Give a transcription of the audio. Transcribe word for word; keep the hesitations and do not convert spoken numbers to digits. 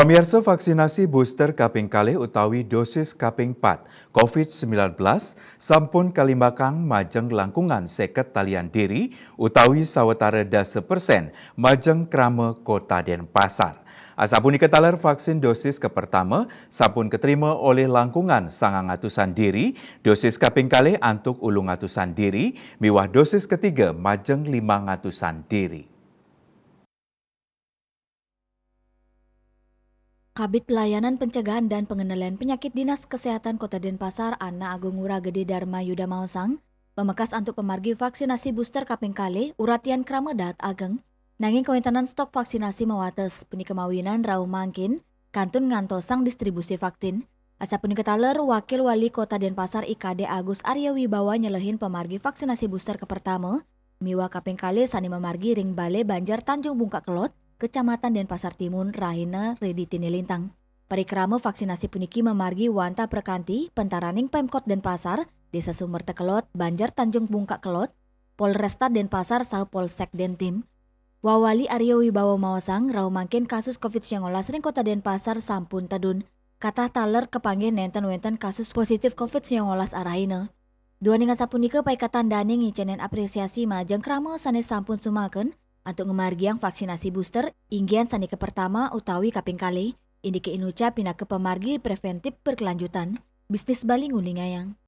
Pamirsa, vaksinasi booster kaping kalih utawi dosis kaping pat COVID sembilan belas sampun kalimbakang majeng langkungan seket talian diri utawi sawetara dasa persen majeng krama Kota Denpasar. Asapunika taler vaksin dosis kapertama sampun katrima olih langkungan sangang atusan diri, dosis kaping kalih antuk ulung atusan diri, miwah dosis ketiga majeng limang atusan diri. Kabid Pelayanan Pencegahan dan Pengendalian Penyakit Dinas Kesehatan Kota Denpasar, Ana Agung Ngurah Gede Dharma Yuda maosang, pamekas antuk pamargi vaksinasi booster kaping kalih uratian krama dahat ageng, nanging kawéntenan stok vaksinasi mawates. Punika mawinan rauh mangkin kantun ngantosang distribusi vaksin. Asapunika taler, Wakil Wali Kota Denpasar I K D Agus Arya Wibawa nyelehin pamargi vaksinasi booster kapertama miwah kaping kalih sané mamargi ring Balé Banjar Tanjung Bungkak Kelod, Kecamatan Denpasar Timun, rahina Redi Tini Lintang. Parikrama vaksinasi puniki mamargi wantah prakanti pantaraning Pemkot Denpasar, Désa Sumerta Kelod, Banjar Tanjung Bungkak Kelod, Polresta Denpasar saha Polsek Dentim. Wawali Arya Wibawa maosang, rauh mangkin kasus COVID sembilan belas ring Kota Denpasar sampun tedun. Katah taler kapanggih nénten wénten kasus positif COVID sembilan belas arahina. Duaning asapunika, Paikatan Dané ngicénin apresiasi majeng krama sané sampun sumaken antuk ngamargiang vaksinasi booster, inggihan sané kapertama utawi kaping kalih, indiké inucap pinaka pamargi preventif berkelanjutan. Bisnis Bali nguningayang.